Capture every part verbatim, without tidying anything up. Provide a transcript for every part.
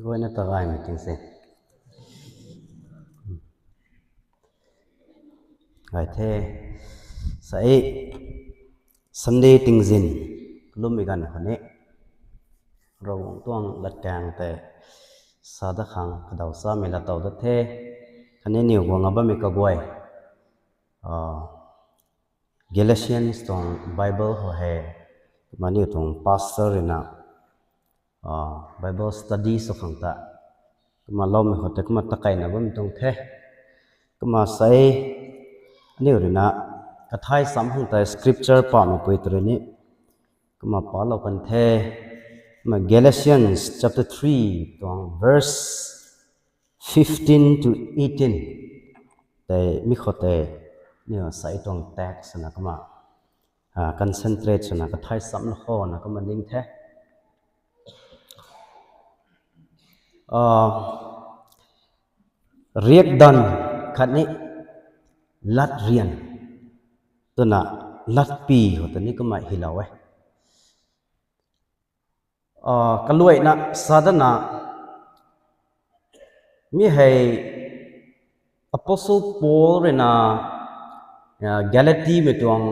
Guayna ta gay meeting se. Gay the. Sai Sunday tingzin kalum mi ganv khou ni Ravguangc tuang latkaeng tei sa dat khang kadaw samei lat tow dat the. Khatni niw guang a bammei kaguay, ah, Galatians tuang Bible khou hei, kumna niw tuang pastor rui na, ah, Bible study sw khang ta, kumna loumei khou tei kumna takaina bammei tuang the. Kumna sai, aniw rui na, kathai sam khang tei scripture pamei pui tw rui ni, kumna palou kan the. Kumna Galatians chapter three tuang verse fifteen to eighteen tei mi khou tei, niw sai tuang text na kumna, ah, concentrate swna kathai sam na khou na kumna ning the. Ah, riakdanv khatni latryan twna latpy khou ta ni kumna hilou e. Ah, kaluaina sa datna, mi hei Apostle Paul rui na, ah, Galati mei tuang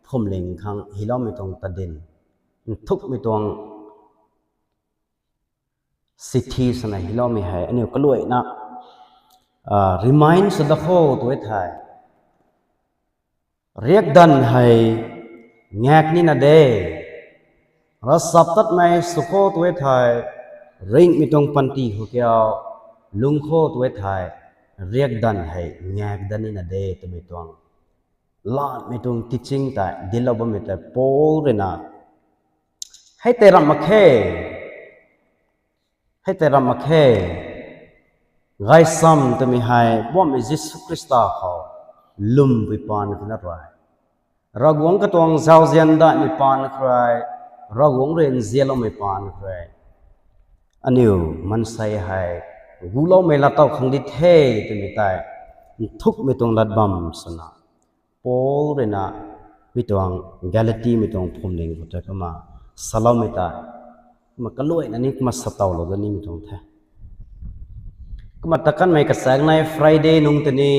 phwamling khang hiloumei tuang tadin, nthukmei tuang sithi swna hiloumei hei aniu kaluaina, ah, remind sw dat khou tw e thei, riakdanv hei ngaek nina de. Ravchaptatmei sw khou tw e thei, ringhmei tuang panty khou kiu lung khou tw e thei, riakdanv hei ngaek dat nina de twmei tuang, lanmei tuang teaching tei dinclou bammei tei Paul rui na, hei tei ramh mak khe, hei tei ramh mak khe. Gaysam twmei hei Poubauhmei Jisu Khrista khou lwmpui paan khou na rui, Ravguangc katuang zauzian daihmei paan khou rui, Ravguangc rui nzianloumei paan khou rui, aniu maansei hei guloumei lat tow khang di the twmei tei nthukmei tuang lat bam swna Paul rui na mi tuang Galati mei tuang phwamling khou tei kumna saloumei tei, kumna kaluaina ni kumna satowlou dat nimei tuang the. Kumna takanmei kachaeknei Friday nungc tei ni,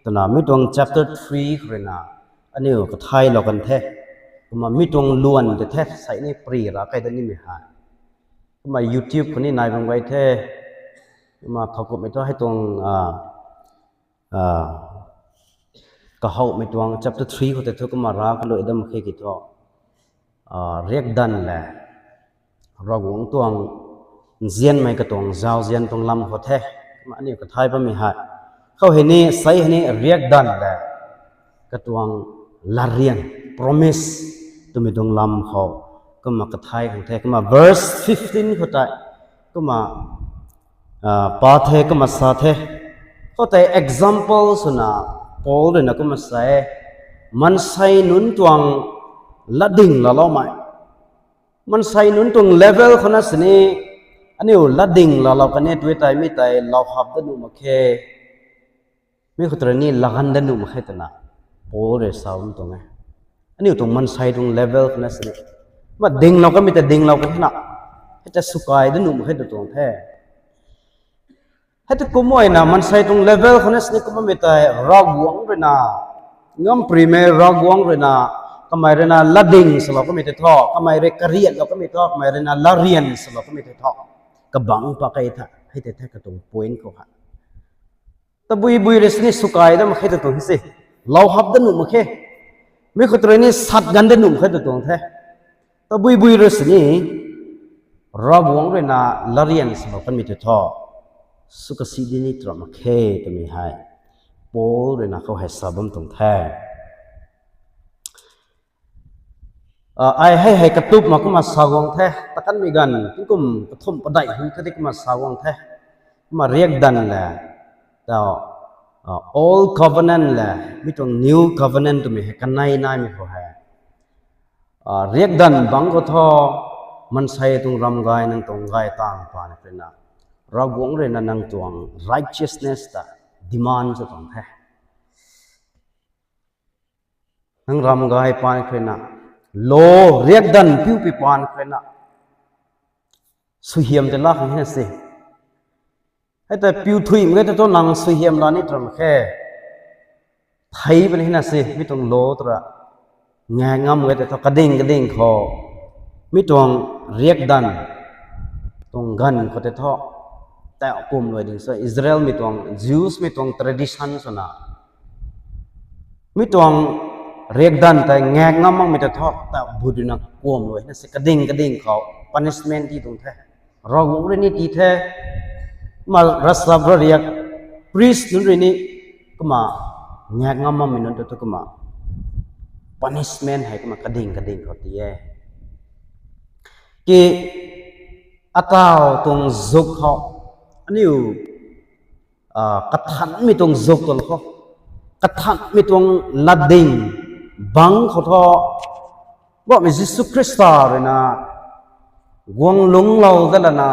twna mi tuang chapter three khou rui na aniu kathaylou kan the. Kumna mi tuang luan tei the, sai ni pri ra kai dat nimei hei. Kumna YouTube khou ni nai bam gay the. Kumna thowkumhmei thu hei tuang, ah, ah, kahouhmei tuang chapter three khou tei thu kumna ra kalui dam khe ki thu, ah, riakdanv le Ravguangc tuang nzianmei katuang zauzian tuang lam khou the. Kumna aniu kathay bammei hei, khou hei ni sai hei ni riakdanv le katuang latryan, promise twmei tuang lam khou kumna kathay khang the. Kumna verse fifteen khou tei kumna, ah, pa the, kumna sa the. Khoutei example swna Paul rui na kumna sa e, maansei nunc tuang latding laaloumei, maansei nunc tuang level khou na sini aniu latding laalou kan e tw e tei mi tei louhap dat nuh mak khe. Mi khou tei rui ni laganv dat nuh mak khe twna Paul rui sa bam tuang e. Aniu tuang maansei tuang level khou na sini, kumna dinglou kanmei tei dinglou kan the na, hei tei swkai dat nuh mak khe tw tuang the. Hei tei kumna na maansei tuang level khou na sini kumna mi tei Ravguangc rui na, ngamparymei Ravguangc rui na, kamei rui na latding salou kanmei tei thu, kamei rui kariatlou kanmei thu, kamei rui na latryan salou kanmei tei thu, kabangc pa kei the, hei tei the katuang point khou ha. Tabui bui rui sini swkai dat mak khe tw tuang se, louhap dat nuh mak khe. Mi khou tei rui ni sat ganv dat nuh mak khe tw tuang the. Tabui bui rui sini Ravguangc rui na latryan salou kanmei tei thu, sw kasi di ni tw ra mak khe twmei hei Paul rui na khou hei sa bam tuang the. Ah, ai hei hei katup mak kumna sa guang the, takanmei ganv tingkum kathumh padeih hei khatni kumna sa guang the. Kumna riakdanv le, tau, ah, Old Covenant le mi tuang New Covenant twmei hei kanei naimei khou hei, ah, riakdanv bangc khou thu, maansei tuang ramgay nang tuang gay tang paan khou rui na, Ravguangc rui na nang tuang righteousness ta demand sw tuang the. Nang ramgay paan khou rui na, law, riakdanv piupui paan khou rui na, suaihiam tei laa khang hei na se. Hei ta piu thuimei ge ta thu nang suaihiam la ni tram khe. Thei bam hina si, mi tuang law tura. Ngak ngam ge ta thu kading kading khou. Mi tuang riakdanv. Tuang ganv khou te thu. Tau kum luai ding so, Israel mi tuang, Jews mi tuang tradition swna. Mi tuang riakdanv tei ngak ngam makmei ta thu, ta bu duna kuam luai na si kading kading khou punishment ti tuang the. Ravguangc rui ni ti the. Ma ravsap ravriak priest nunc rui ni kumna ngak ngam makmei nunc ta thu kumna punishment hei kumna kading kading khou ti e. Ki atau tuang zuk khou aniu, ah, kathanmei tuang zuk tuang khou, kathanmei tuang latding bang khou thu, Poubauhmei Jisu Khrista rui na guang lungclou dat lana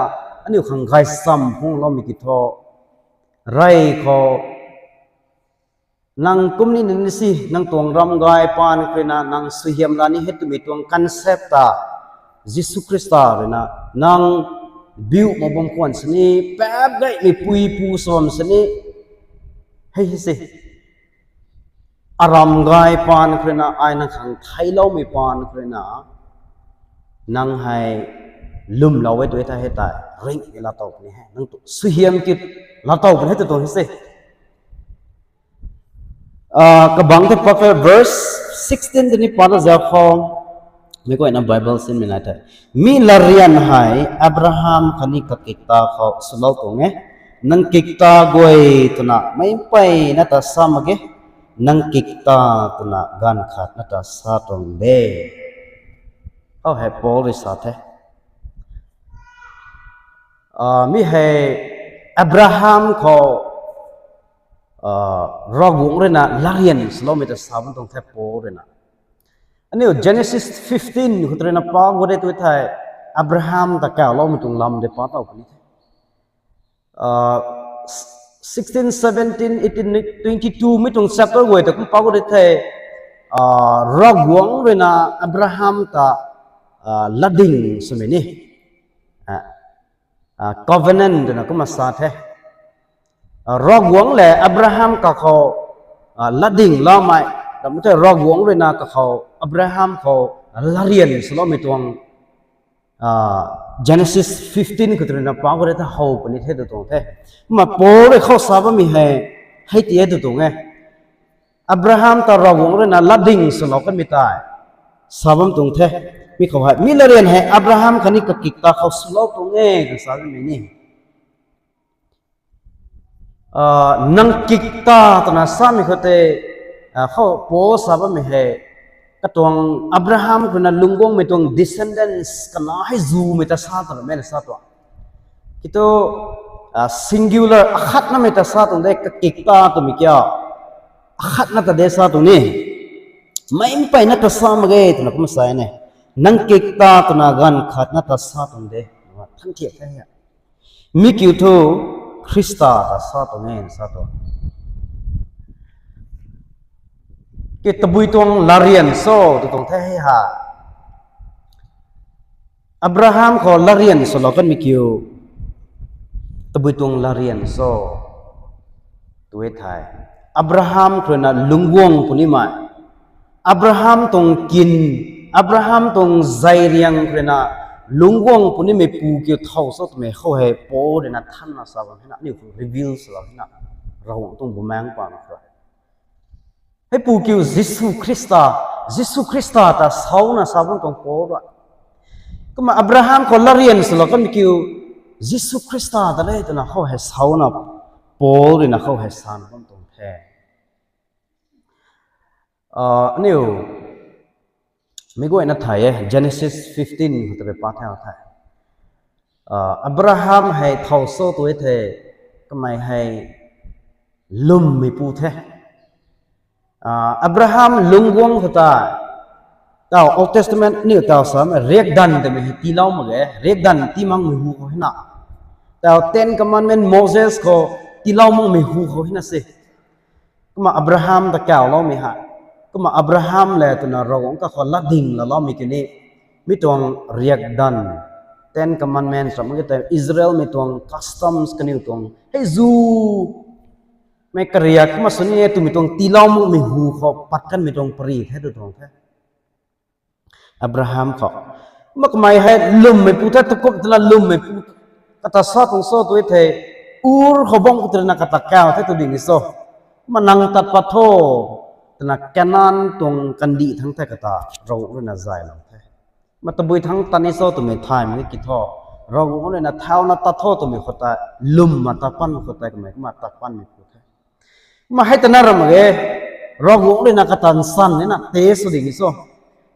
aniu khang gaychamv phungloumei ki thu, rey khou, nang kum ni ni si, nang tuang ram gay paan khou rui na, nang suaihiam la ni hei twmei tuang concept ta, Jisu Khrista rui na, nang biu mak bam khwan sini, paap gaymei pui pu sw bam sini, hei hei si. Aram gay paan khou rui na, ai nang khang theicloumei paan khou rui na, nang hei lwmlou e tu e thei hei tei, ringh e laatow puni hei. Nang tu suaihiam ki laatow puni hei tu tuang hei se. Ah, kabangc the pa khe verse sixteen tini pa ta zau khou. Mi guayna Bible sinmei nai the. Mi latryan hei Abraham khatni kakikta khou swlou tuang e. Nang kikta guay twna meic mpeyna ta sa mak ge. Nang kikta twna ganv khat na ta sa tuang de. Khou hei Paul rui sa the. Ah, mi hei Abraham khou, ah, Ravguangc rui na latryan swloumei ta sa bam tuang the Paul rui na. Aniu Genesis fifteen khou rui na pa gu de tu thei, Abraham ta kauloumei tuang lam de pa taw puni the. Ah, sixteen, seventeen, eighteen, twenty-two mei tuang chapter guay ta kum pa gu de thei, ah, Ravguangc rui na Abraham ta, ah, latding swmei ni. Ah, ah, covenant twna kumna sa the. Ah, Ravguangc le Abraham kakhou, ah, latding loumei, ram the Ravguangc rui na kakhou Abraham khou latryan swloumei tuang, ah, Genesis fifteen khou rui na pa gu de ta how puni the tu tuang the. Kumna Paul rui khou sa bammei hei, hei ti e tu tuang e. Abraham ta Ravguangc rui na latding swlou kanmei tei sa bam tuang the. Mi khou hei, mi latryan hei Abraham khatni kakikta khou swlou tuang e kan sa bammei ni. Ah, nang kikta twna samei khou tei, ah, khou Paul sa bammei hei, katuang Abraham khou na lungcguangmei tuang descendants kana hei zumei ta sa twna mei na sa tuang. Kitu, ah, singular akhatnamei ta sa tuang de, kakikta twmei kiu. Akhatna ta de sa tuang ni. Meic mpeyna ta sa mak ge twna kum sa e ne. Nang kikta twna ganv khat na ta sa tuang de. Than thiak the. Mi kiu thu Khrista ta sa tuang e sa tuang. Ki tabui tuang latryan so tu tuang the hei ha. Abraham khou latryan swlou kanmei kiu. Tabui tuang latryan so. Tu e thei. Abraham khou rui na lungcguang punimei. Abraham tuang kin, Abraham tuang zeiriang khou rui na lungcguang punimei pu kiu thow cho twmei khou hei Paul rui na thanna sa bam hei na, aniu khou reveal swlou hei na, Ravguangc tuang Bumaengc Paan khou. Hei pu kiu Jisu Khrista, Jisu Khrista ta sauna sa bam tuang Paul rui. Kumna Abraham khou latryan swlou kanmei kiu Jisu Khrista ta le twna khou hei sauna Paul rui na khou hei sana bam tuang the. Ah, aniu, mi guayna thay e, Genesis fifteen khou ta rui pa thau the. Ah, Abraham hei thow cho tu e thei, kamei hei lwmmei pu the. Ah, Abraham lungcguang khou ta, tau Old Testament niu tau sa, riakdanv twmei hei tiilou mak ge, riakdanv tii makmei hu khou hei na. Tau Ten Commandment Moses khou tiilou makmei hu khou hei na se. Kumna Abraham ta kauloumei hei. Kumna Abraham le twna Ravguangc kakhou latding laaloumei kiu ni. Mi tuang riakdanv. Ten Commandments ram mak ge tei Israelmei tuang customs kaniw tuang hei zu mei kariak kumna sw ni e twmei tuang tiilou makmei hu khou pat kanmei tuang pari the tu tuang the. Abraham khou. Kumna kamei hei lwmmei pu the, tu kum twna lwmmei pu. Kata sa tuang sw tu thei, Ur khou bam khou twna kata kau the tu ding ni sw. Kumna nang tat pat tho, twna Kanan tuang kandih thangc the kata Ravguangc ruina zaylou the. Kumna tabui thangc tat ni sw twmei thay mak ki thu, Ravguangc ruina thauna tat tho twmei khou tei, lwmna tat pan khou tei kamei kumna tat panmei pu the. Kumna hei twna ram mak ge, Ravguangc ruina kata nsan nina tei sw ding ni sw.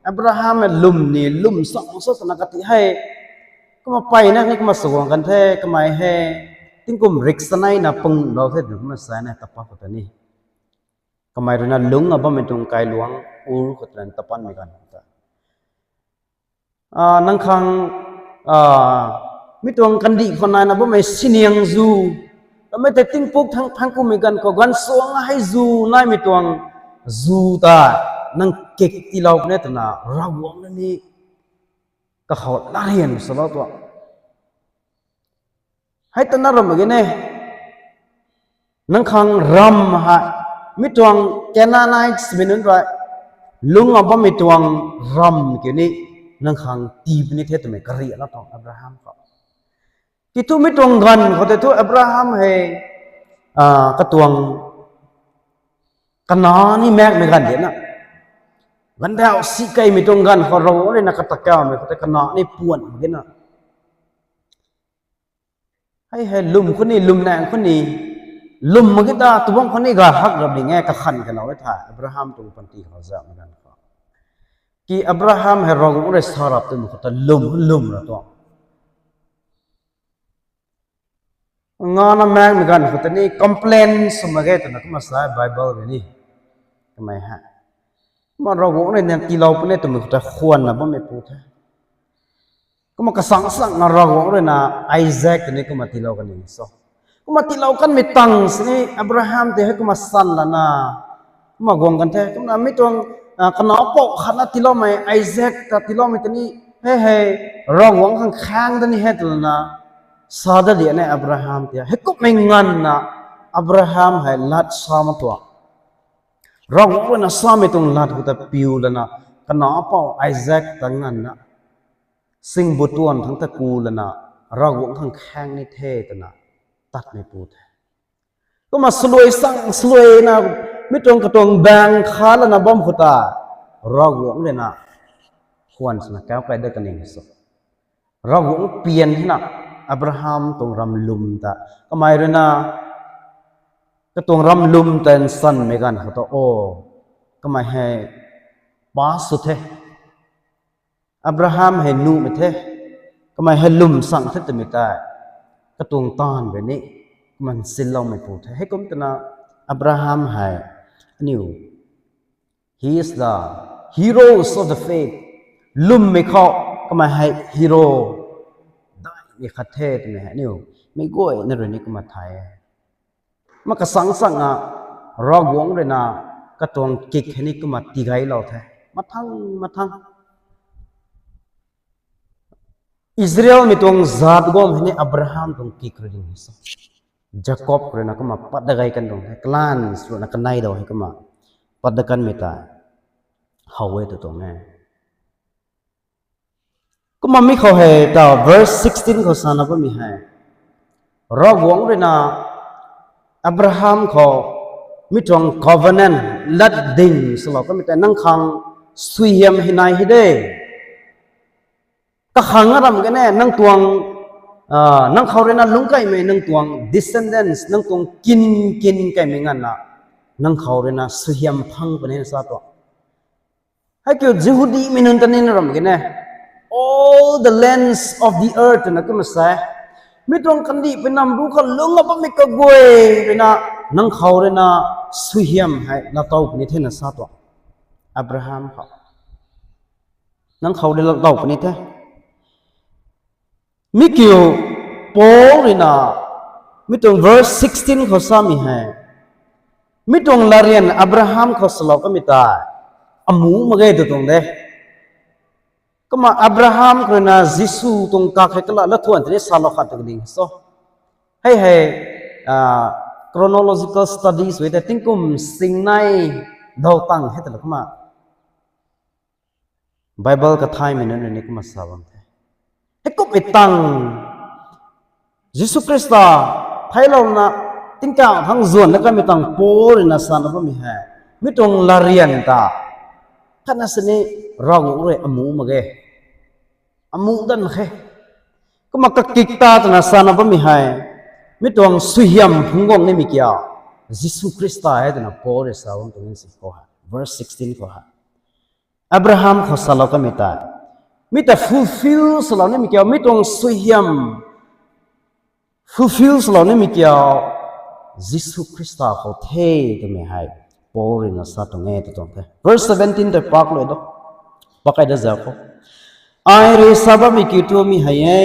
Abraham hei lwm ni, lwm sang sw twna kati hei. Kumna mpeyna ni kumna sa guang kan the, kamei hei tingkum rik saneina punglou the twna kumna sa na tat pat khou tei ni. Kamei ruina lungcna bammei tuang kailuangc Ur khou twna tat panmei ganv khou tei. Nang khang, mi tuang kandih khou naina bammei siniang zu, kamei tei tingpuk thangc, thangc kummei ganv khou ganv suang hei zu naimei tuang zu ta, nang kik tiilou puni twna Ravguangc na ni kakhou larian swlou tuang. Hei twna ram mak ge ne. Nang khang ram hei, mi tuang Canaanites mei nunc rui lungcna bammei tuang ram kiu ni, nang khang tii puni the twmei kariaklou tuang Abraham khou. Ki thu mi tuang ganv khou tei thu Abraham hei, katuang kana ni maekmei ganv di na. Ganvdau si keymei tuang ganv khou Ravguangc ruina kata kaumei khou tei kana ni puan mak ge na. Hei hei lwm khou ni, lwmnaeng khou ni, lwm mak ge ta, tu bam khou ni ga hak rap ding e, kakhan kalou e the, Abraham tuang panty khou zauhmei ganv khou. Ki Abraham hei Ravguangc rui sa rap twmei khou ta lwm, lwm ra tuang. Ngana maekmei ganv khou tei ni complain sw mak ge twna kumna sa Bible rui ni. Kamei hei. Kumna Ravguangc ruina tiilou puni twmei khou tei khwanna bammei pu the. Kumna kasang sangna Ravguangc ruina Isaac tei ni kumna tiilou kan ni sw. Kumna tiilou kanmei tang sini Abraham tei hei kumna san lana, kumna guang kan the. Kumna mi tuang, kanac pou khatna tiiloumei Isaac ta tiiloumei tei ni, hei hei, Ravguangc khang khaeng da ni he twna sa da di ane Abraham tei. Heikummei nganvna Abraham hei lat sa mak tuang. Ravguangc ruina samei tuang lat khou ta piu lana, kanac pou Isaac ta nganvna, singbut tuan thangc ta ku lana, Ravguangc khang khaeng ni the twna tatmei pu the. Kumna saluai sang saluaina, mi tuang katuang baeng kha lana bam khou ta, Ravguangc ruina khwan swna kau kai dat kan ni sw. Ravguangc pian hina Abraham tuang ram lwm ta, kamei ruina katuang ram lwm ta nsanmei ganv khou ta o, kamei hei pass sw the. Abraham hei nuhmei the, kamei hei lwm sang the twmei tei, katuang taanv rui ni, kumna nsinloumei pu the. Heikum twna Abraham hei, aniu, he is the heroes of the faith. Lwmmei khou, kamei hei hero daihmei khat the twmei hei aniu meic guayna rui ni kumna thay e. Kumna kasang sangna Ravguangc ruina katuang kik hei ni kumna tigaylou the. Mathang, mathang. Israelmei tuang zaat guang hei ni Abraham tuang kik rui ding hei sa. Jakob ruina kumna pat dat gay kan tuang the. Clans ruina kanei dau hei kumna pat dat kanmei tei how e tw tuang e. Kumna mi khou hei ta verse sixteen khou sana bammei hei, Ravguangc ruina Abraham khou mi tuang covenant lat ding swlou kanmei tei nang khang suaihiam hei nai hei de. Kakhang aram kan e nang tuang, nang khou ruina lungc kaimei nang tuang descendants, nang tuang kin kin kaimei nganvna, nang khou ruina suaihiam phang puni na sa tuang. Heikiu Jihudimei nunc ta nina ram kan e, all the lands of the earth twna kumna sa e. Mi tuang kandihpui nam ru khou lungc a bammei kaguay ruina, nang khou ruina suaihiam hei laatow puni thena sa tuang. Abraham khou. Nang khou rui laatow puni the. Mi kiu Paul ruina, mi tuang verse sixteen khou samei hei, mi tuang latryan Abraham khou salou kamei tei, amu mak ge tw tuang de. Kumna Abraham khou ruina Jisu tuang kak hei kala lathuan tini salou khat tu ding so. Hei hei, chronological studies hei tei tingkum singnei daw tang hei tala kumna Bible kathaymei nunc rui ni kumna sa bam the. Hei kumhmei tang Jisu Khrista theilouna tingkauh thangc zuanna kamei tang Paul ruina sana bammei hei, mi tuang latryan ta khatna sini Ravguangc rui amuh mak ge, amuh dan mak khe. Kumna kakik ta twna sana bammei hei, mi tuang suaihiam phungc guang nimei kiu Jisu Khrista hei twna Paul rui sa bam tuang si khou hei, verse sixteen khou hei Abraham khou salou kamei tei, mi ta fulfill swlou nimei kiu, mi tuang suaihiam fulfill swlou nimei kiu Jisu Khrista khou the twmei hei Paul ruina sa tuang e tw tuang the. Verse seventeen tei pak lu do. Pakai da zau khou, ai rui sa bammei kiu thu mi hei e,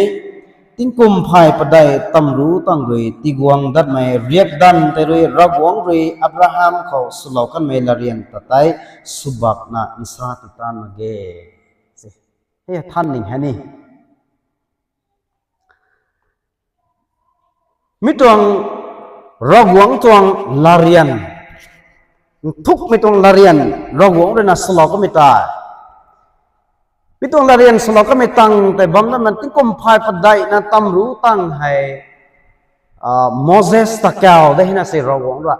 tingkum phay padeih tamru tang rui tiguang datmei riakdanv tei rui Ravguangc rui Abraham khou swlou kanmei latryan ta tei swbakna nsa ti tan mak ge. Hei than ning hei ni, mi tuang Ravguangc tuang latryan, nthukmei tuang latryan Ravguangc ruina swlou kamei tei, mi tuang latryan swlou kamei tang tei bam datna tingkum phay padeihna tamru tang hei Moses ta kau de hei na se Ravguangc rui.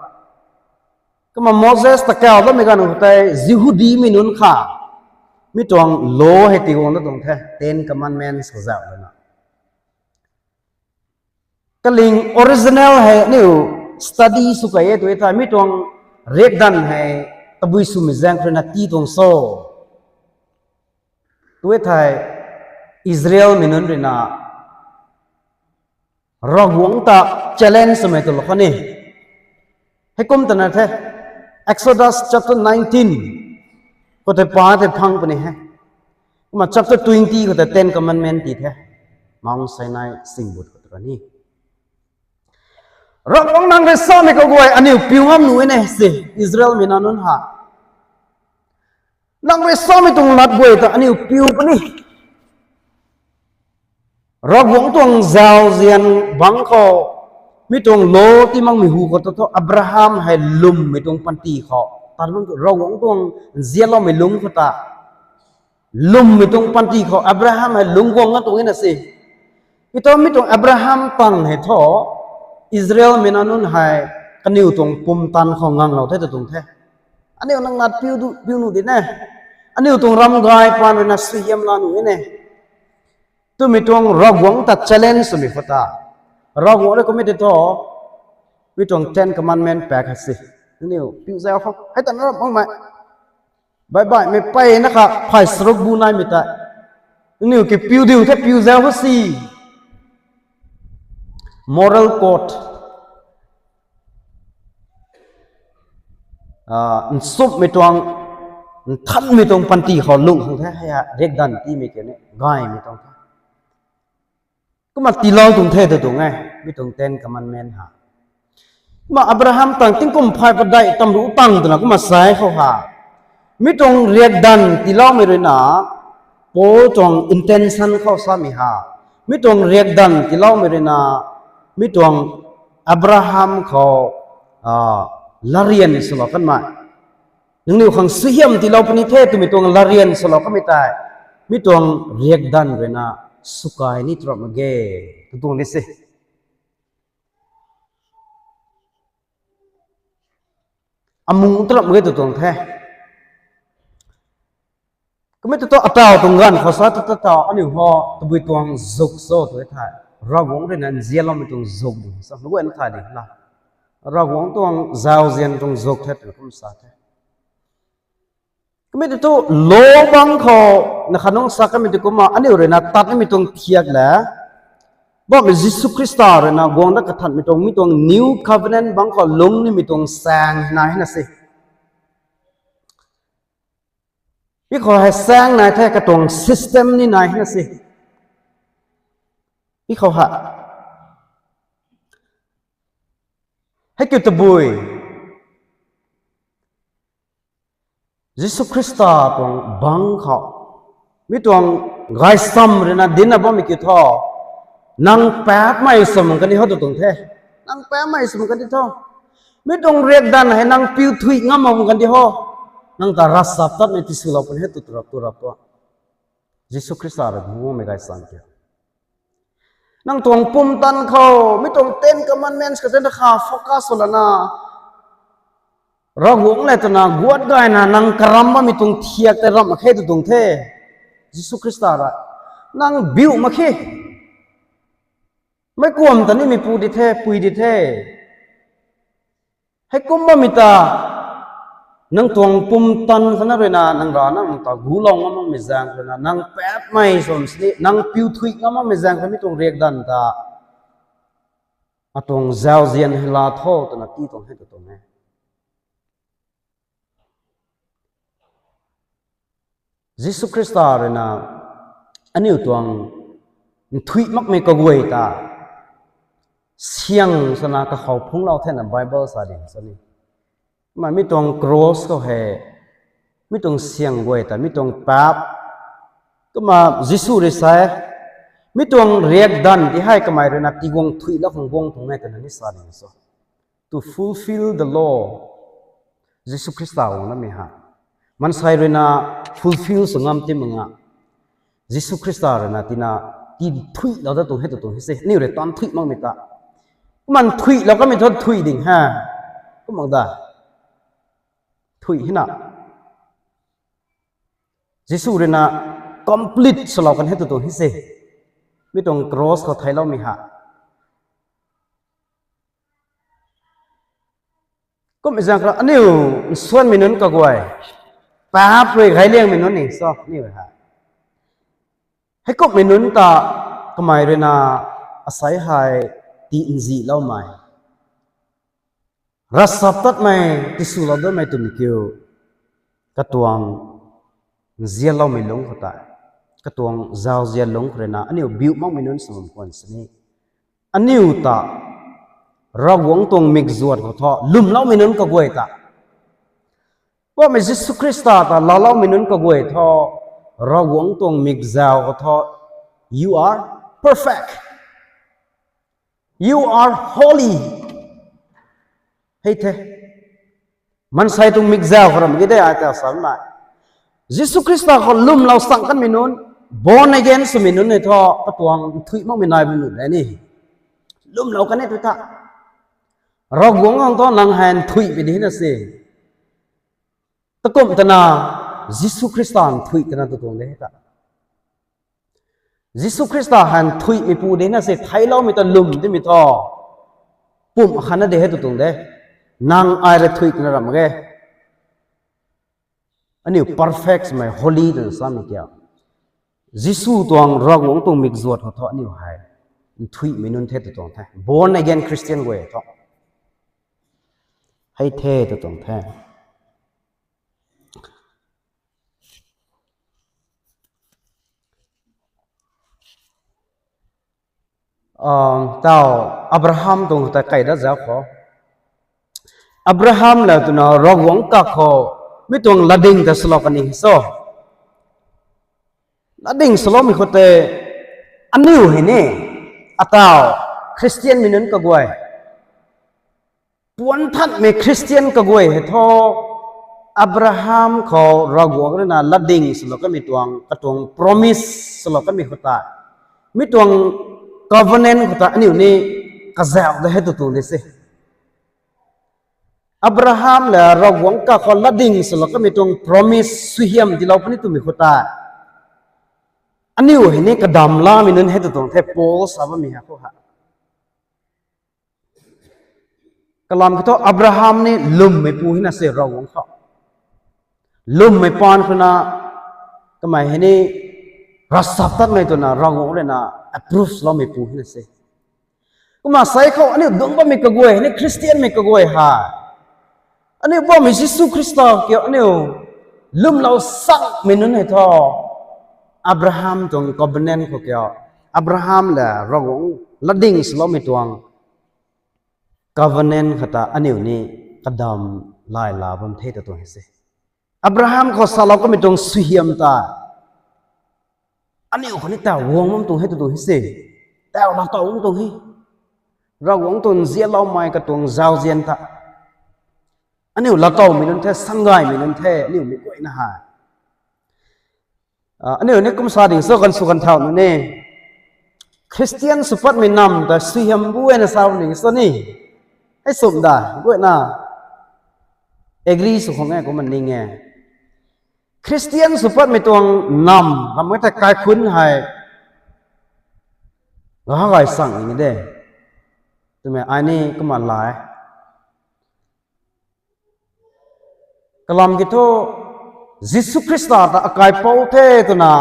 Kumna Moses ta kau datmei ganv khou tei Jihudimei nunc kha mi tuang law hei tiguang da tuang the, Ten Commandments kazauh lana. Kaling original hei aniu study sw key e tu e thei, mi tuang riakdanv hei tabui swmei zaeng khou ruina tii tuang so tu e thei, Israelmei nunc ruina Ravguangc ta challenge swmei twlou kha ni. Heikum twna the, Exodus chapter nineteen khou tei pa tei phang puni he. Kumna chapter twenty khou tei Ten Commandment ti the, Mount Sinai singbut khou tei ni. Ravguangc nang rui samei kaguay aniu piu ngam nuh e ne se, Israelmei nac nunc ha. Nang rui samei tuang lat guay ta aniu piu puni. Ravguangc tuang zauzian bangc khou, mi tuang law tii makmei hu khou ta thu Abraham hei lwmmei tuang panty khou, tan bam tu Ravguangc tuang nzianloumei lungc khou ta, lwmmei tuang panty khou Abraham hei lungc guang na tuang e na se. Ita mi tuang Abraham tang hei thu, Israelmei nac nunc hei kaniw tuang pumtan khou nganglou the ta tuang the. Aniu nang lat piu nuh di ne. Aniu tuang ram gay pan ruina suaihiam la nuh e ne twmei tuang Ravguangc ta challenge swmei khou ta, Ravguangc rui kumna tei thu, mi tuang Ten Commandment pak hei se, aniu piu zau khou hei ta na ram makmei, baih baihmei peyna kha phay charuk bu naimei tei, aniu ki piu diu the, piu zau khou si, moral code, nchumhmei tuang, nthanmei tuang panty khou lungh khang the hei riakdanv tiimei kiu ni gaymei tuang the. Kumna tiilou tuang the ta tuang e, mi tuang Ten Commandment ha. Kumna Abraham tang tingkum phay padeih tamru tang twna kumna sai khou ha, mi tuang riakdanv tiiloumei ruina, Paul tuang intention khou samei ha, mi tuang riakdanv tiiloumei ruina, mi tuang Abraham khou latryan swlou kanmei, nangniw khang suaihiam tiilou puni the twmei tuang latryan swlou kanmei tei, mi tuang riakdanv ruina swkai ni twrap mak ge, tu tuang di se. Amuh twrap mak ge tu tuang the. Kumna tei thu ataw tuang ganv khou sa ta ta taw aniu ho tabui tuang zuk cho tu e thei, Ravguangc ruina nzianloumei tuang zuk di sa, na guayna thay di la, Ravguangc tuang zauzian tuang zuk the twna kum sa the. Kumna tei thu law bangc khou na khat nung sa kamei tei kumna aniu ruina tat nimei tuang thiak le, bammei Jisu Khrista ruina guang dat kathanmei tuang, mi tuang New Covenant bangc khou lungc nimei tuang saeng na hei na se. Mi khou hei saeng nai the, katuang system ni nai hei na se. Mi khou ha, hei kiu tabui Jisu Khrista tuang bangc khou, mi tuang Gaysam ruina dinna bammei kiu thu, nang paapmei sw mak kan di tho tw tuang the. Nang paapmei sw mak kan di tho. Mi tuang riakdanv hei nang piu thuih ngam mak kan di tho. Nang ta ravchaptatmei tiswlou puni he tw tu rap tu rap tu. Jisu Khrista rui guangmei gaysam kiu. Nang tuang pumtan khou, mi tuang Ten Commandments khou tei na kha focus sw lana, Ravguangc le twna guat gayna nang karam bammei tuang thiak tei ramh mak khe tw tuang the. Jisu Khrista rui, nang biu mak khe. Meic kuam ta nimei pu di the, pui di the. Heikum bammei ta, nang tuang pumtan khana ruina nang ra nang ta gulou ngam makmei zaeng ruina, nang paapmei sw sini, nang piu thuih ngam makmei zaeng rui mi tuang riakdanv ta, atuang zauzian hei laa tho twna ti tuang he tw tuang e. Jisu Khrista ruina aniu tuang nthuih makmei kaguay ta syang swna kakhou phungclou thena Bible sa ding sa ni. Kumna mi tuang cross khou hei, mi tuang syang guay ta, mi tuang paap, kumna Jisu rui sa e, mi tuang riakdanv ti hei kamei ruina tiguang thuihlou khang guang tuang e twna ni sa ding so. To fulfill the law. Jisu Khrista guang namei ha. Maansei ruina fulfill sw ngam ti mak nga. Jisu Khrista ruina tina ti thuihlou dat tuang he tw tuang he se. Aniu rui tan thuih makmei ta. Kumna thuihlou kamei thu thuih ding ha. Kum mak da. Thuih hina. Jisu ruina complete swlou kan he tw tuang he se. Mi tuang cross khou theiloumei ha. Kummei zaeng khou aniu nsuanmei nunc kaguay, paap rui gayliangmei nunc ni so aniu ha. Heikumhmei nunc ta kamei ruina asei hei ti nziloumei, ravchaptatmei, tiswlou datmei twmei kiu, katuang nzianloumei lungc khou tei, katuang zauzian lungc khou ruina aniu biu makmei nunc sw bam khwan sini, aniu ta Ravguangc tuang mikzuat khou thu lwmloumei nunc kaguay ta, Poubauhmei Jisu Khrista ta laaloumei nunc kaguay thu, Ravguangc tuang mikzau khou thu, you are perfect, you are holy. Hei the. Maansei tuang mikzau khou ram ki de ai ta samei, Jisu Khrista khou lwmlou chang kanmei nunc, born again swmei nunc hei thu katuang nthuih makmei nai bam nuh le ni, lwmlou kan e tu ta. Ravguangc khang thu nang hei nthuihmei di na se. Takumh twna, Jisu Khrista nthuih twna tu tuang de ta. Jisu Khrista hei nthuihmeipu de na se, theiloumei ta lwm timei thu, pumh khatna de hei tu tuang de. Nang ai rui nthuih twna ram mak ge. Aniu perfect mei, holy twna samei kiu, Jisu tuang Ravguangc tuang mikzuat khou thu aniu hei nthuihmei nunc the tu tuang the. Born again Christian guay thu hei the tu tuang the. Tau, Abraham tuang ta kai dat zauc khou, Abraham le twna Ravguangc kakhou mi tuang latding ta swlou kan ni so. Latding swloumei khou tei, aniu hei ni, atau, Christian mei nunc kaguay, puan thanmei Christian kaguay hei thu, Abraham khou Ravguangc ruina latding swlou kanmei tuang, katuang promise swlou kanmei khou tei, mi tuang covenant khou tei aniu ni kazauh da hei tu tuang de se. Abraham le Ravguangc kakhou latding swlou kanmei tuang promise suaihiam tiilou puni twmei khou tei, aniu hei ni kadamlamei nunc hei tu tuang the, Paul sa bammei hei khou ha. Kalam kiu thu Abraham ni lwmmeipu hei na se Ravguangc khou. Lwmmei paan khou na, kamei hei ni ravchaptatmei twna Ravguangc ruina approve loumeipu hei na se. Kumna sei khou aniu dungc bammei kaguay hei ni, Christian mei kaguay hei, aniu Poubauhmei Jisu Khrista kiu aniu lwmlou changmei nunc hei thu, Abraham tuang covenant khou kiu, Abraham le Ravguangc latding swloumei tuang covenant khou ta aniu ni kadam lay la bam the ta tuang hei se. Abraham khou salou kanmei tuang suaihiam ta, Aniu khou ni ta guang bam tuang hei tu tu hei se. Tau la tau bam tuang hei. Ravguangc tuang nzianloumei katuang zauzian ta. Aniu la tau mei nunc the, sangay mei nunc the, aniu mei guayna hei. Ah, aniu ni kum sa ding so kan sw kan thau nu ni. Christian sw patmei nam ta suaihiam bu e na sa ding so ni. Hei sum da, guayna. Agree sw khang e, kum man ning e. Christian sw patmei tuang nam, ram e ta kaikhun hei. Ga gay sang ni de. Twmei ai ni kumna lai. Kalam ki thu, Jisu Khrista ta akaipou the twna,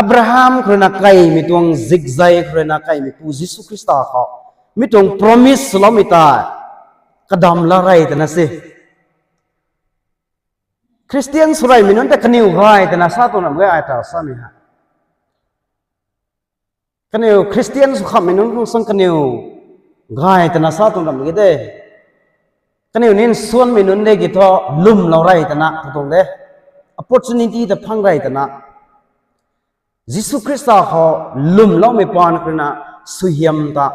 Abraham khou rui na kaimei tuang zikzei khou rui na kaimei pu Jisu Khrista khou. Mi tuang promise swloumei ta, kadam la rey twna se. Christian sw reymei nunc ta kaniw gay twna sa tuang ram ge ai ta samei hei. Kaniw Christian sw khamhmei nunc khang sang kaniw gay twna sa tuang ram ge de. Kaniw nin suanmei nunc de ki thu lwmlou rey twna tu tuang de. Opportunity ta phang rey twna. Jisu Khrista khou lwmloumei paan khou rui na suaihiam ta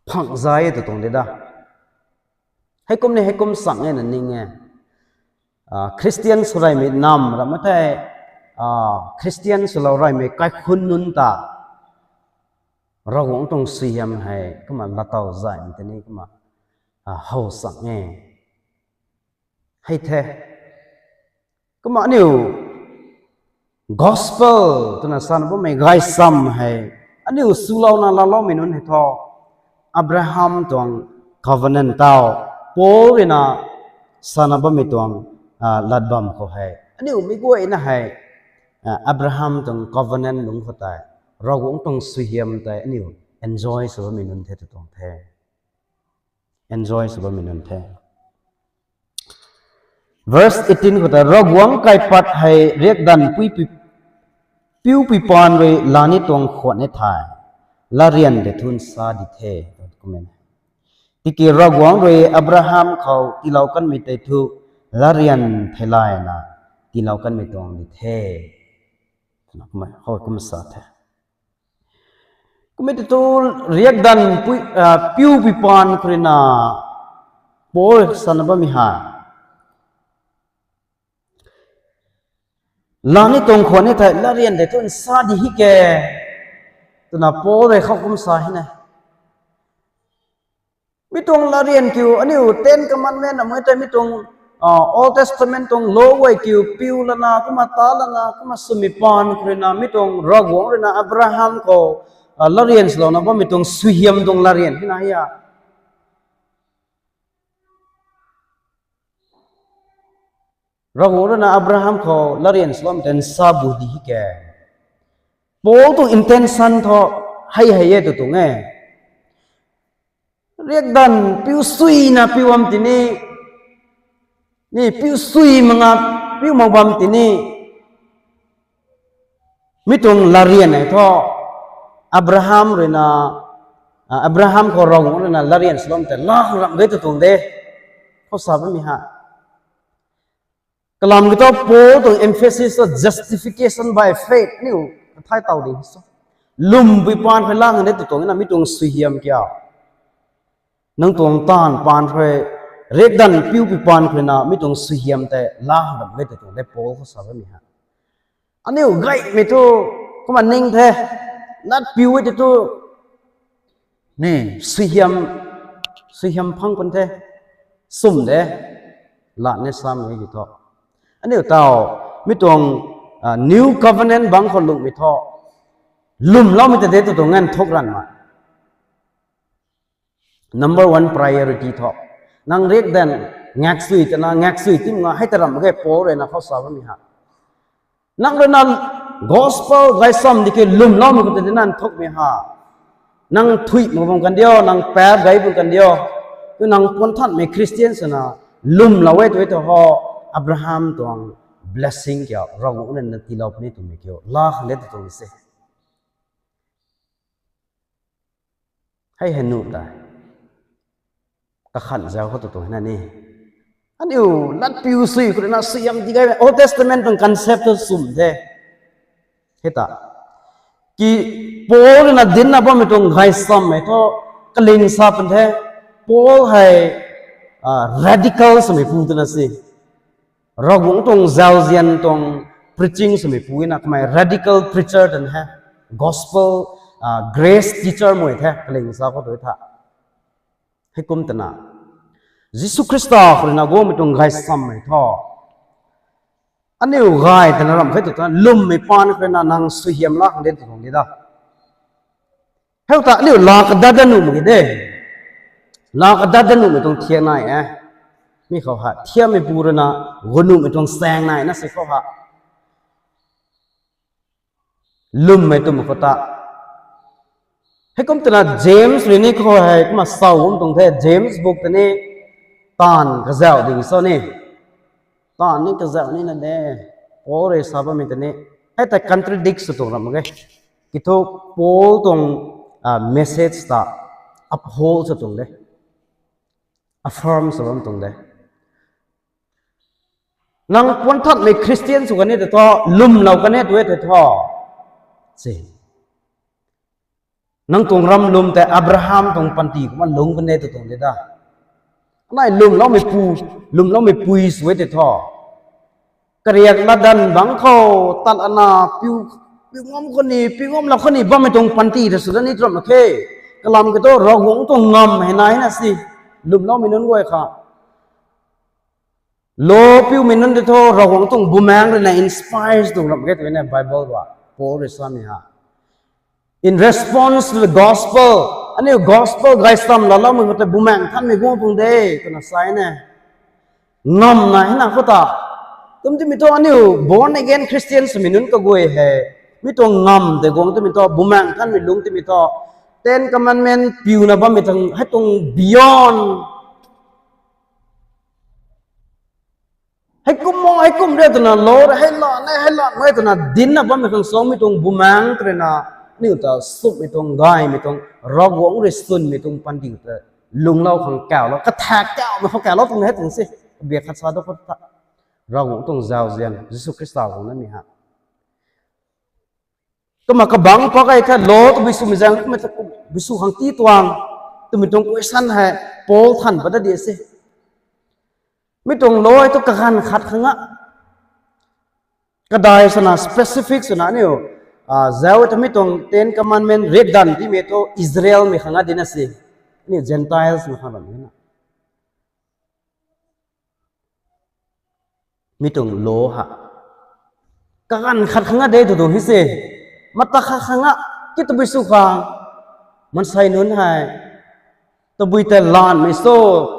phang zay tu tuang de da. Heikum ni heikum sang e na ning e. Ah, Christian sw reymei nam ram e thei, ah, Christian swlou reymei kaikhun nunc ta Ravguangc tuang suaihiam hei kumna latau zaymei tei ni kumna, ah, how sang e. Hei the. Kumna aniu gospel twna sana bammei gaysam hei aniu swlouna laaloumei nunc hei thu Abraham tuang covenant tau, Paul rui na sana bammei tuang, ah, lat bam khou hei aniu mei guayna hei, ah, Abraham tuang covenant lungc khou tei Ravguangc tuang suaihiam tei aniu enjoy sw bammei nunc the tu tuang the. Enjoy sw bammei nunc the. Verse eighteen khou ta, Ravguangc kaipat hei riakdanv pui pi-, piu pui paan rui lani tuang khwan e thei, latryan tei thu nsa di the. Tiki Ravguangc rui Abraham khou tiilou kanmei tei thu latryan theilayna tiilou kanmei tuang di the. Kumna, hou kumna sa the. Kumna tei thu riakdanv pui, ah, piu pui paan khou rui na Paul sana bammei hei, lani tuang khwan e thei latryan tei thu nsa di hi ke, twna Paul rui khou kumna sa hina. Mi tuang latryan kiu aniu Ten Commandment na mei tei mi tuang, ah, Old Testament tuang law guay kiu piu lana kumna ta lana kumna swmei paan khou rui na mi tuang Ravguangc rui na Abraham khou, ah, latryan swlouna bammei tuang suaihiam tuang latryan hina hia. Ravguangc rui na Abraham khou latryan swloumei tei nsa bu di hi ke. Paul tuang intention thu hei hei e tu tuang e. Riakdanv piu suina piu bam tini, ni piu sui manga piu mak bam tini, mi tuang latryan hei thu Abraham rui na, ah, Abraham khou Ravguangc rui na latryan swloumei tei laa khang ram ge tu tuang de. Khou sa bammei hei. Kalam ki thu Paul tuang emphasis tu justification by faith niu kathai taw ding so. Lwm pui paan khou laa khang de tu tuang na mi tuang suaihiam kiu. Nang tuang taanv paan khou, riakdanv piu pui paan khou na mi tuang suaihiam tei laa khang ram ge tu tuang de Paul khou sa bammei hei. Aniu gaymei thu kumna ning the, latpiu e tei thu, ni, suaihiam, suaihiam phang pun the, sum de, lat ni samei ki thu. Aniu taw, mi tuang, ah, New Covenant bang khou lungmei thu, lwmloumei ta de tu tuang nganv thuk ranv ma. Number one priority thu, nang riakdanv ngaksui twna, ngaksui tim nga hei ta ram ge Paul rui na khou sa bammei hei. Nang rui na gospel gaysam di ki lwmloumei khou ta di nang thukmei hei. Nang thuy mak bam kan diu, nang paap gay bam kan diu. Tu nang puanthanmei Christian swna lwmlou e tu e tu ho, Abraham tuang blessing kiu, Ravguangc rui na tiilou puni twmei kiu laa khang de tu tuang se. Hei hei nu ta, kakhan zau khou tu tuang na ni. Aniu latpiu sui khou rui na suaihiam di gay, Old Testament tuang concept tu sum the. Hei ta, ki Paul rui na dincna bammei tuang gaysammei thu kaling sa pan the. Paul hei radical swmei pu twna si. Ravguangc tuang zauzian tuang preaching swmei pu na kamei radical preacher twna he. Gospel, grace teacher mei the kaling sa khou tu tha. Heikum twna Jisu Khrista khou rui na guangmei tuang gaysammei thu aniu gay twna ramh khe tu tha, lwmmei paan khou rui na nang suaihiam lak khang de tu tuang di da. Hei ta aniu laa kadat dat nuh mak ge de. Laa kadat dat nuhmei tuang thiak nai e. Mi khou ha thiammei pu rui na gunuhmei tuang saeng nai na si khou ha lwmmei twmei khou ta. Heikum twna James rui ni khou hei kumna saw bam tuang the, James book ta ni taanv kazauh ding so ni. Taanv ni kazauh ni na de. Paul rui sa bammei ta ni hei ta contradict sw tuang ram mak ge. Kiu thu Paul tuang message ta uphold sw tuang de. Affirm sw bam tuang de. Nang puan thatmei Christian sw kan e tei thu, lwmlou kan e tu e tei thu, si, nang tuang ram lwm tei Abraham tuang panty kumna lung kan e tu tuang de da. Anei lwmloumei pu, lwmloumei pui sw e tei thu, kariak latdanv bangc khou tat ana piu, piu ngam khou ni, piu ngamlou khou ni bammei tuang panty ta sw da ni tu ram mak khe. Kalam kiu thu Ravguangc tuang ngamv hei nai na si, lwmloumei nunc guay kha law piumei nunc tei thu Ravguangc tuang bumaengc rui na inspire tuang ram ge tu na Bible rui, Paul rui samei ha. In response to the gospel, aniu gospel gaysam laloumei khou tei Bumaengc Nthanmei guang tuang de twna sa e na. Ngamv nai na khou ta. Kum timei thu aniu born again Christian swmei nunc kaguay hei, mi tuang ngamv tei guang timei thu, Bumaengc Nthanmei lung timei thu, Ten Commandment piuna bammei tuang hei tuang beyond heikum mo, heikum re twna law rui hei lan e, hei lan e twna dincna bammei khang suangmei tuang Bumaengc rui na aniu ta sumhmei tuang, gaymei tuang, Ravguangc rui sunmei tuang panty ta lungclou khang kaulou, kathak kaumei khou kaulou tuang hei tuang se. Bia khat sa tu khou ta, Ravguangc tuang zauzian Jisu Khrista khou na mi ha. Kumna kabangc pak e kha law tabui swmei zaeng, kumna tabui sw khang ti tuang twmei tuang question hei Paul than pat da di se. Mi tuang law hei thu kaganv khat khang a, kadai swna specific swna aniu zauc e ta mi tuang Ten Commandment riakdanv timei thu Israelmei khang a di na se, aniu Gentilesmei khang ram na. Mi tuang law ha kaganv khat khang a de tu tuang hei se. Mata khat khang a, ki tabui sw khang, maansei nunc hei tabui tei lanmei so,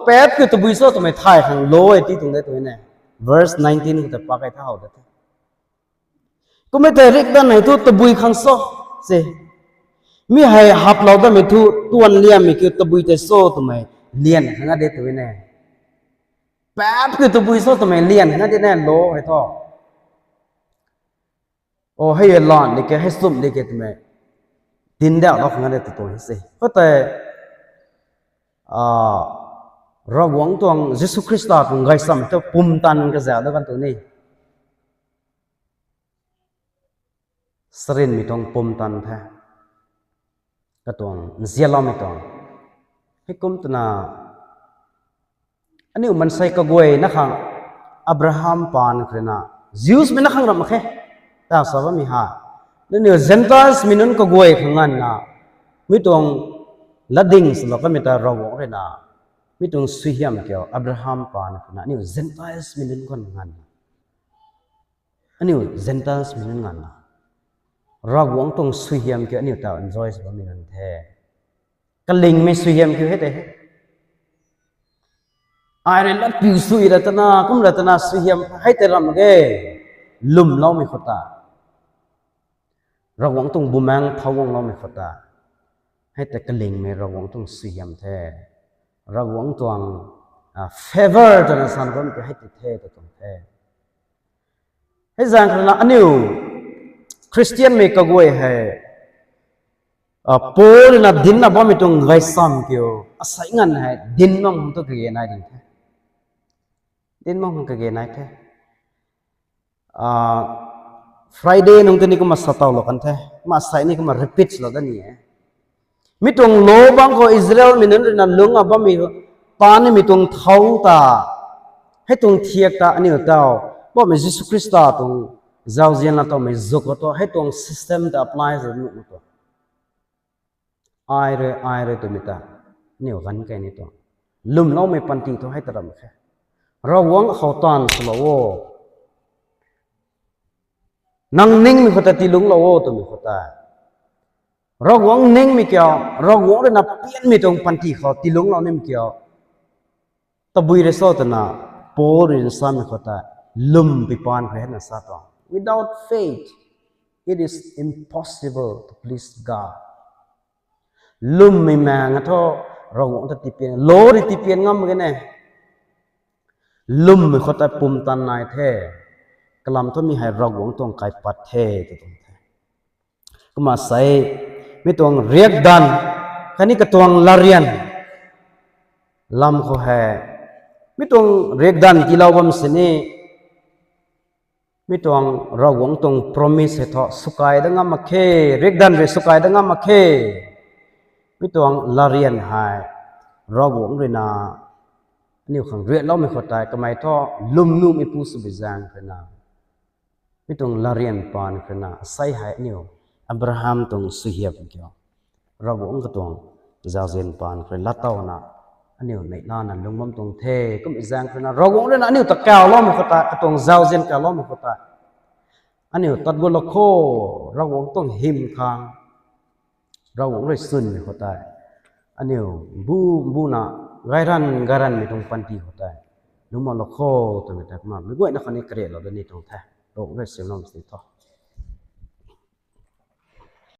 paap kiu tabui so twmei thay khang law e ti tuang de tu na. Verse nineteen khou tei pak e tha how de the. Kummei tei riakdanv hei thu tabui khang so, se, mi hei haplou datmei thu tuan liammei kiu tabui tei so twmei lian khang a de tu na. Paap kiu tabui so twmei lian khang a de na law hei thu. O, hei hei lan di ke, hei sumh di ke twmei dincdauhlou khang a de tu tuang hei se. Khoutei Ravguangc tuang Jisu Khrista tuang gaysam thu pumtan kazauh da kan tu ni. Sarinmei tuang pumtan the. Katuang nzianloumei tuang. Heikum twna aniu maansei kaguayna khang, Abraham paan khou rui na, Jewsmei na khang ram mak khe, ta sa bammei ha. Nangniw Gentilesmei nunc kaguay khang nganvna mi tuang latding swlou kamei ta Ravguangc rui na mi tuang suaihiam kiu Abraham paan khou rui na aniu Gentilesmei nunc khang nganvna, aniu Gentilesmei nunc nganvna Ravguangc tuang suaihiam kiu aniu ta enjoy sw bammei nunc the. Kalingmei suaihiam kiu hei tei he. Ai rui latpiu sui ra twna, kum ra twna suaihiam hei tei ram mak ge. Lwmloumei khou ta, Ravguangc tuang bumaengc thau guangloumei khou ta, hei tei kalingmei Ravguangc tuang suaihiam the. Ravguangc tuang favor twna san bam kiu hei tei the tu tuang the. Hei zaeng khou rui na aniu Khristianmei kaguay hei Paul rui na dincna bammei tuang gaysam kiu asei nganv hei dinc bam khang tu kage nai ding the. Dinc bam khang kage nai the. Friday nung tei ni kumna sa tawlou kan the. Kumna sei ni kumna repeat lou da ni e. Mi tuang law bang khou Israelmei nunc ruina lungc a bammei, taanv nimei tuang thau ta, hei tuang thiak ta aniu taw, bammei Jisu Khrista tuang zauzian la tawmei zuk khou tu, hei tuang system ta apply sw nuh tu. Ai rui, ai rui twmei ta, aniu ganv kei ni tu. Lwmloumei panty thu hei ta ram khe. Ravguangc khou taanv swlou o. Nang ningmei khou ta tiilungclou o twmei khou tei, Ravguangc ningmei kiu, Ravguangc ruina pianmei tuang panty khou tiilungclou nimei kiu, tabui rui cho twna, Paul rui samei khou tei, lwm pui paan khou hei na sa tuang. Without faith, it is impossible to please God. Lwmmei maeng a thu, Ravguangc ta tiipian, law rui tiipian ngam mak ge ne. Lwmmei khou tei pumtan nai the. Kalam thu mi hei Ravguangc tuang kaipat the, tw tuang the. Kumna sei, mi tuang riakdanv, khatni katuang latryan lam khou hei, mi tuang riakdanv tiilou bam sini, mi tuang Ravguangc tuang promise hei thu swkai dat ngam mak khe, riakdanv rui swkai dat ngam mak khe. Mi tuang latryan hei, Ravguangc ruina, aniu khang riakloumei khou tei, kamei thu, lwmnuhmeipu swbi zaeng ruina, mi tuang latryan paan khou ruina, sei hei aniu, Abraham tuang suaihiam kiu, Ravguangc katuang zauzian paan khou rui lat tawna, aniu neihlana lung bam tuang the, kummei zaeng khou ruina, Ravguangc ruina aniu ta kawloumei khou tei, katuang zauzian kawloumei khou tei, aniu tat gutlou kho, Ravguangc tuang hym khang, Ravguangc rui swnmei khou tei, aniu mbu, mbuna, gayranv, gayranvmei tuang panty khou tei, lungc bam lou kho, twmei tei kumna, meic guayna khatni kariaklou da ni tuang the, Ravguangc rui siamlou sini tho.